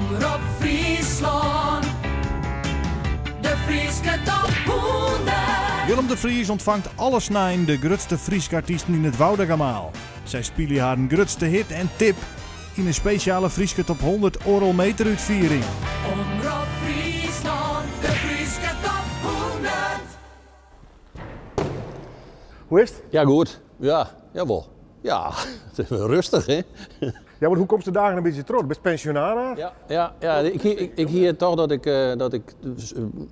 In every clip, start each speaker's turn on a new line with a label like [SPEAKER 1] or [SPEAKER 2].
[SPEAKER 1] Omrop Fryslân, de Fryske top 100.
[SPEAKER 2] Willem de Vries ûntfangt alle snein de grutste Fryske artysten yn it Woudagemaal. Sy spylje harren grutste hit en tip yn in spesjale Fryske Top 100 oardel meter útfiering.
[SPEAKER 1] Omrop Fryslân, de Fryske top 100.
[SPEAKER 3] Hoe is it?
[SPEAKER 4] Ja, goed. Ja, jawol. Ja, rêstich, hè?
[SPEAKER 3] Ja, mar hoe komst de dagen in bytsje troch? Bist pensjonaris?
[SPEAKER 4] Ja, ja, ja. Ik hie toch dat ik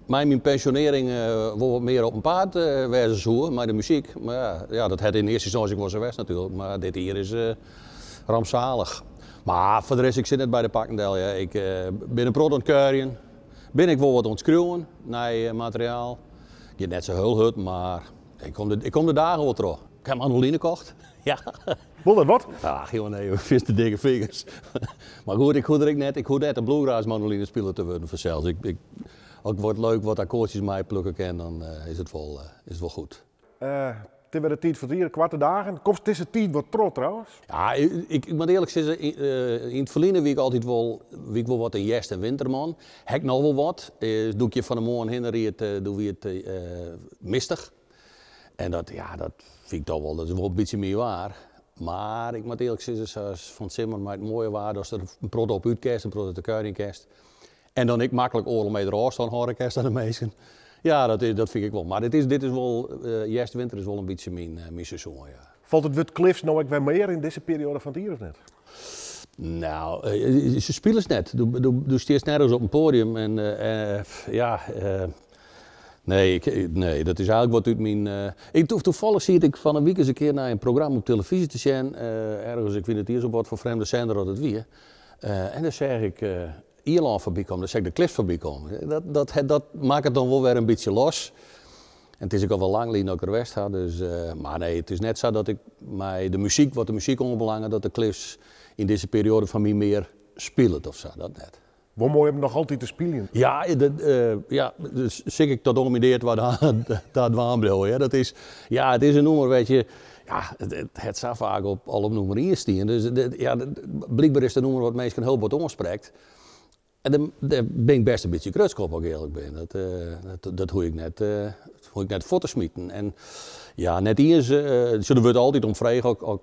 [SPEAKER 4] mei myn pensjonearring wol wat mear op 'en paad wêze soe mei de muzyk. Mar ja, dat hat yn earste ynstânsje wol sa west natuerlik. Mar dit jier is rampsalich. Mar foar de rest, ik sit net by de pakken del. Ja. Ik bin in protte oan it kuierjen. Bin ik wol wat oan it skriuwen, nij materiaal. Giet net sa hiel hurd, mar ik kom de dagen wol troch. Ik ha mandoline kocht. Ja.
[SPEAKER 3] Wol dat wat?
[SPEAKER 4] Ach, joh, nee, fierste dikke fingers. Mar goed, ik hoech der ek net, ik hoech net in bluegrass mandoline spiler te wurden fansels. As ik wat leuk wat akkoardsjes meiplukke kin, dan is it wol goed.
[SPEAKER 3] It is wer de tiid fan it jier, koarte dagen. Komst dizze tiid wat troch trouwens?
[SPEAKER 4] Ja, ik moat earlik sizze, yn it ferline wie ik wol wat in hjerst- en winterman. Ha ik noch wol wat. Doe't ik hjir fan 'e moarn hinne ried, doe wie it mistich. En dat, ja, dat fyn ik toch wol, dat is wol in bytsje myn waar. Mar ik moat earlik sizze, sa as fan 't simmer mei it moaie waar, datst der in protte op út kinst, in protte te kuierjen kinst. En dan ek maklik oardel meter ôfstân hâlde kinst oan de minsken. Ja, dat fyn ik wol. Mar dit is wol, hjerst-winter is wol in bytsje myn seizoen, ja.
[SPEAKER 3] Falt it wurd Cliffs no ek wer mear yn dizze perioade fan it jier of net?
[SPEAKER 4] No, se spylje net. Do stiest nergens op in poadium en ja, nee, nee, dat is eigentlik wat út myn. Tafallich siet ik fan 'e wike ris in kear nei in programma op telefyzje te sjen, ergens, ik wit net iens op watfoar frjemde sender dat it wie. En dêr seach ik Ierlân foarby kommen, dêr seach ik de Cliffs foarby kommen. Dat makket dan wol wer in bytsje los. En it is ek al wol lang lyn dat ik der west ha, dus, mar nee, it is net sa dat ik mei de muzyk, wat de muzyk oanbelanget, dat de Cliffs yn dizze perioade fan my mear spilet of sa, dat net.
[SPEAKER 3] Wol moai om noch altyd te spyljen.
[SPEAKER 4] Ja, ja, dus sil ik tot oan myn dea ta dwaan bliuwe. Ja. Dat is, ja, it is in nûmer, wit je, ja, it hat sa faak al op nûmer ien stien. Dus ja, blykber is it in nûmer wat minsken hiel bot oansprekt. En dêr bin ik bêst in bytsje grutsk op, as ik earlik bin. Dat hoech ik net fuort te smiten. En ja, net iens, der wurdt altyd om frege as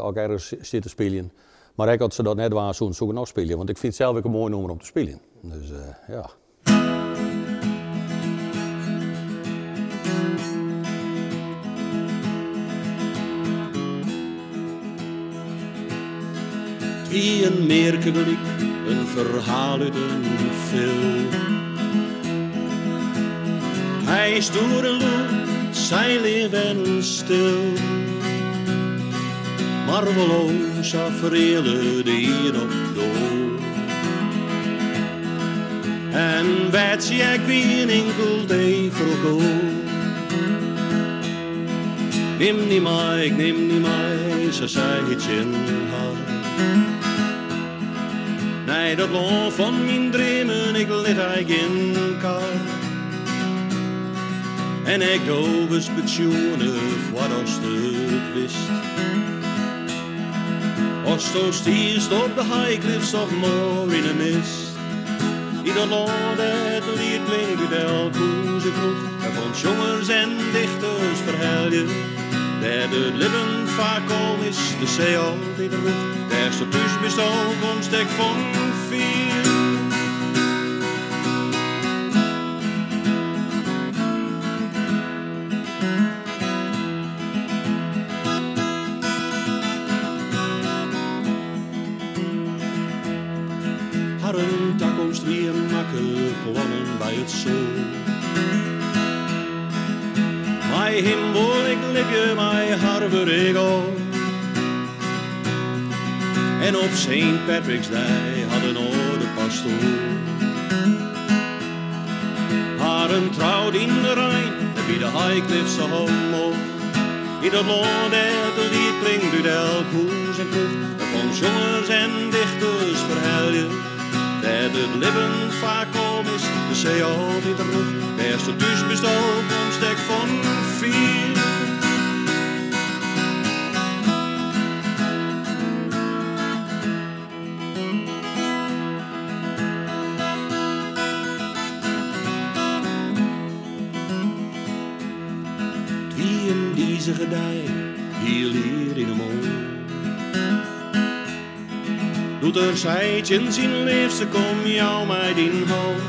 [SPEAKER 4] ik ergens sit te spyljen. Mar ek as se dat net dwaan soene, soe ik noch spylje. Want ik fyn it sels ek in moai nûmer om te spyljen. Dus ja.
[SPEAKER 5] 't Wie in mearke gelyk, in ferhaal út in film. Hy stoer en lûd, sy leaf en stil. Mar wol o sa fereale de ien op de oar. En wêr't sy ek wiene, inkeld foar elkoar. Nim my mei, ik nim dy mei, sa sei hy tsjin har. Nei dat lân fan myn dreamen, ik lit dy gjin kar. En ek do wurdst betsjoene foardatst it witst. Asto stiest op de High Cliffs of Moher yn 'e mist. Yn dat lân dêr't it liet klinkt út elk hûs en kroech. Wêrfan't sjongers en dichters ferhelje. Dêr't it libben faak kalm is, de see altyd rûch. Dêr'tsto thús bist al komst ek fan fier. Harren takomst wie makke plannen by it soal. Mei him wol ik libje, mei har wurd ik âld. En op St. Patrick's Day hat in âlde pastoar harren troud yn de rein by de High Cliffs of Moher. Yn dat lân dêr't it liet klinkt út elk hûs en kroech, wêrfan't sjongers en dichters ferhelje. Dêr't it libben faak kalm is, de see altyd rûch. Dêr'tsto thús bist al komst ek fan fier. Izige dei, hiel ier yn 'e moarn. Doe't er sei tsjin syn leafste, kom jou my dyn hân.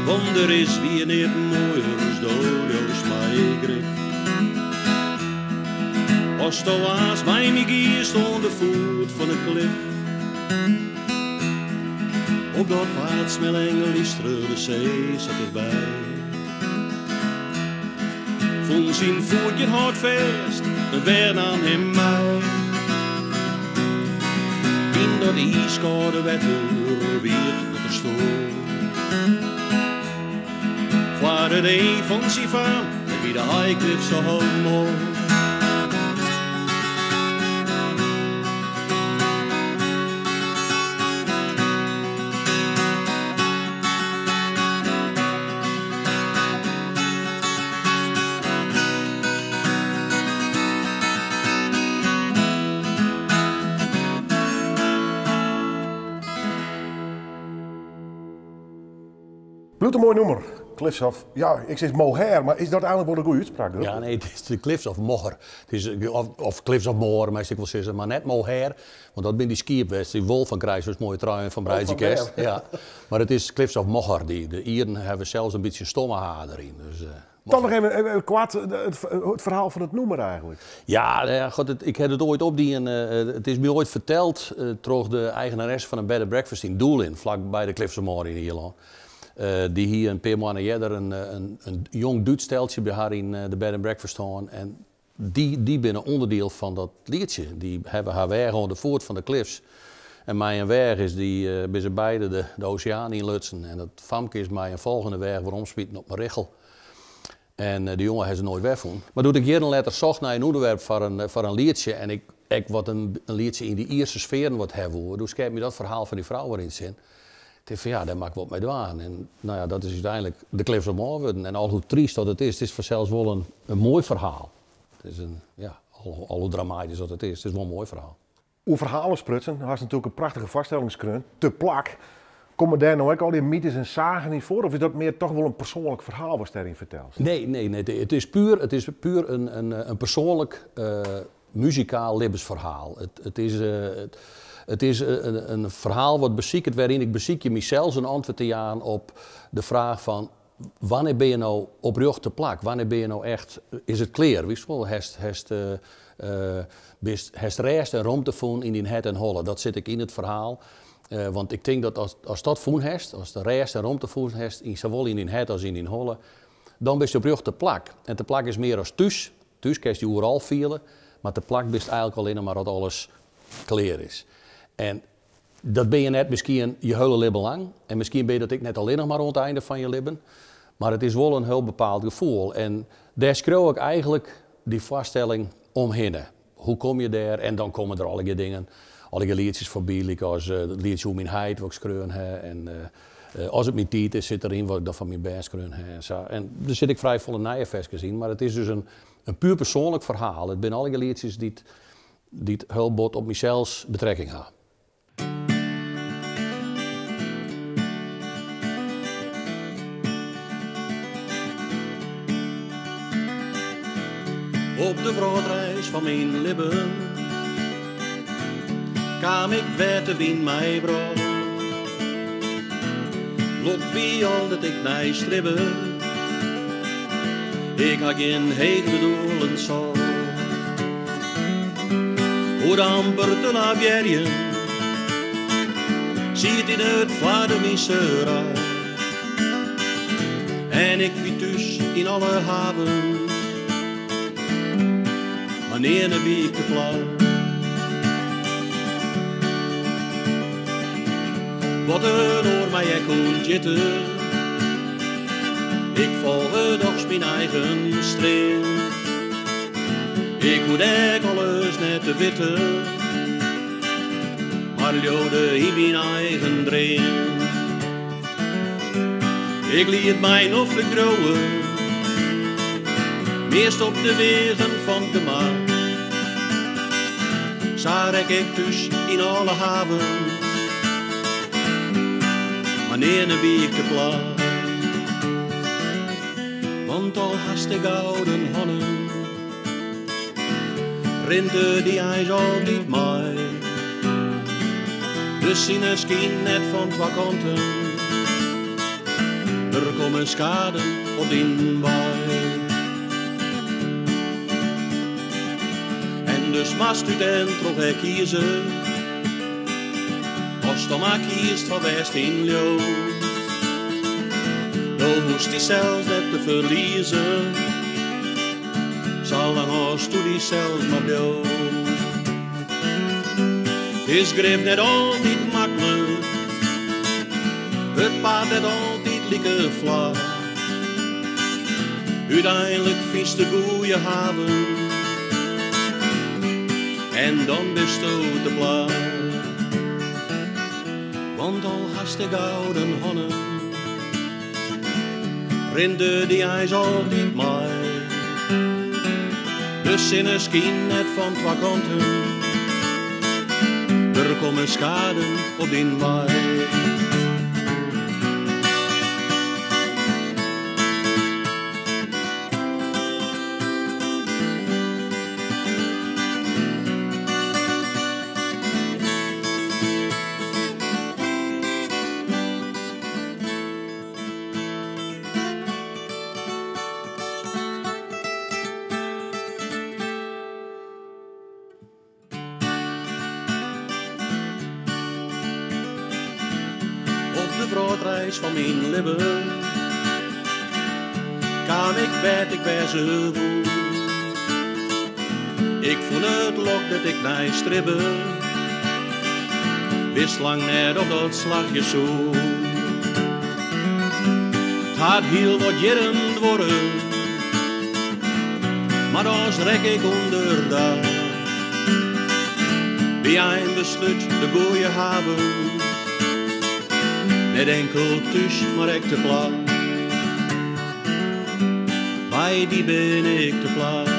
[SPEAKER 5] Want der is wier neat moaiers, do leaust my grif. Asto aanst mei my giest oan de foet fan 'e klif. Op dat paad smel en glystere de see sa tichtby. Fûn syn foet gjin hâldfêst, de weach naam him mei. Yn dat iiskâlde wetter wie it dat er stoar. Foar it each fan syn faam, dêr by de High Cliffs of Moher.
[SPEAKER 3] Bliuwt in moai nûmer, Cliffs of, ja, ik sis Moher, mar is dat eigenlik wol de goede útspraak?
[SPEAKER 4] Ja, nee, it is de Cliffs of Moher. It is, of Cliffs of Moher, meist ek wol sizze, mar net Moher, want dat binne dy skiep wêr'tst dy wol fan krijst, ast moaie truien fan breidzje kinst. Ja. Mar it is Cliffs of Moher, dy, de Ieren hawwe sels in bytsje stomme H deryn. Dus,
[SPEAKER 3] Toch noch even, even koart it ferhaal fan it nûmer eigenlik.
[SPEAKER 4] Ja, nou ja, god, it, ik ha it oait opdien. It is my oait ferteld troch de eigenaresse fan in bed and breakfast yn Doolin, flak by de Cliffs of Moher yn Ierlân. Dy hie in pear moanne earder in jong Dúts steltsje by har yn de bed and breakfast hân en dy binne ûnderdiel fan dat lietsje. Dy hawwe har weach oan de foet fan de cliffs en mei in weach is dy, binne se beide de oseaan ynlutsen en dat famke is mei in folgjende weach weromsmiten op in richel. En de jonge ha se noait wer fûn. Mar doe't ik jierren letter socht nei in ûnderwerp foar in lietsje en ik ek wat in lietsje yn dy Ierse sfearen wat ha woe, doe skeat my dat ferhaal fan dy frou wer yn 't sin. Ik tink fan ja, dêr moat ik wat mei dwaan. En no ja, dat is úteinlik de Cliffs of Moher wurden. En al hoe tryst dat it is, it is fansels wol in moai ferhaal. It is in, ja, al hoe dramatysk dat it is, it is wol in moai ferhaal.
[SPEAKER 3] Oer ferhalen sprutsen, hast natuerlik in prachtige foarstelling skreaun, Te Plak. Komme dêr no ek al dy mytes en sagen yn foar, of is dat mear toch wol in persoanlik ferhaal watst dêryn fertelst?
[SPEAKER 4] Nee, nee, nee, it is puer, it is puer in persoanlik muzikaal libbensferhaal. It is, it is in ferhaal wat besiket, wêryn ik besykje mysels in antwurd te jaan op de fraach fan wannear binne je no oprjocht te plak? Wannear binne je no echt, is it klear? Witst wol, hast, hast, bist, hast rêst en romte fûn yn dyn hert en holle. Dat sit ek yn it ferhaal. Want ik tink dat ast dat fûn hast, ast rêst en romte fûn hast, yn, sawol yn dyn hert as yn dyn holle, dan bist oprjocht te plak. En te plak is mear as thús. Thús kinst dy oeral fiele, mar te plak bist eigenlik allinne mar as alles klear is. En dat bin je net miskien je hiele libben lang en miskien bin je dat ek net allinnich mar oan it einde fan je libben, mar it is wol in hiel bepaald gefoel. En dêr skriuw ik eigenlik dy foarstelling omhinne. Hoe komme je dêr? En dan komme der allegear dingen, allegear lietsjes foarby, lykas it lietsje oer myn heit wat ik skreaun ha en As it myn tiid is, sit deryn wat ik dan foar myn bern skreaun ha en sa. En der sit ek frij folle nije ferskes yn, mar it is dus in puer persoanlik ferhaal. It binne allegear lietsjes dy't dy't hiel bot op mysels betrekking ha.
[SPEAKER 5] Op de wrâldreis fan myn libben kaam ik wêr't de wyn my brocht. Lok wie al dat ik nei stribbe. Ik ha gjin hegere doelen socht. Oer amper te lavearjen siet yn it foar de myn seracht. En ik wie thús yn alle havens, mar nearne wie ik te plak. Wat in oar my ek ûnthjitte, ik folge dochs myn eigen stream. Ik hoech ek alles net te witten, mar leaude yn myn eigen dream. Ik liet my noflik driuwe, meast op de wegen fan 't gemak. Sa rekke ik thús yn alle havens, mar nearne wie ik te plak. Want al hast de gouden hannen, rint er dy eins altyd mei. De sinne skynt net fan twa kanten, der komme skaden op dyn wei. En dus moatst út en troch wer kieze, ast dan mar kiest foar wêr'tst yn leaust. Do hoechst dysels net te ferliezen, salang as do dysels mar bliuwst. It is grif net altyd maklik, it paad net altyd like flak. Uteinlik fynst de goeie haven en dan bisto te plak. Want al hast de gouden hannen, rint er dy eins altyd mei. De sinne skynt net fan twa kanten, der komme skaden op dyn wei. Op de wrâldreis fan myn libben kaam ik wêr't ik wêze woe. Ik fûn it lok dat ik nei stribbe, wist lang net of dat slagje soe. It hat hiel wat jierren duorre, mar dochs rekke ik ûnder dak. By einbeslút de goeie haven, net enkel thús, mar ek te plak. By dy bin ik te plak.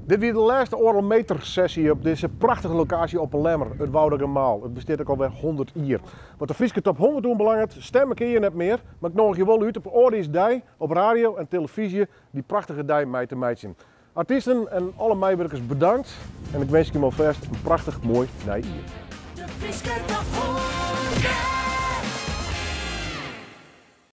[SPEAKER 3] Dit wie de lêste oardel meter sessie op dizze prachtige lokaasje op 'e Lemmer, it Woudagemaal. It bestiet ek alwer 100 jier. Wat de Fryske Top 100 oanbelanget, stemme kinne je net mear, mar ik noadigje je wol út op âldjiersdei op radio en televyzje dy prachtige dei mei te meitsjen. Artysten en alle meiwurkers bedankt en ik winskje jim alfêst in prachtich moai nij jier.
[SPEAKER 1] De Fryske Top.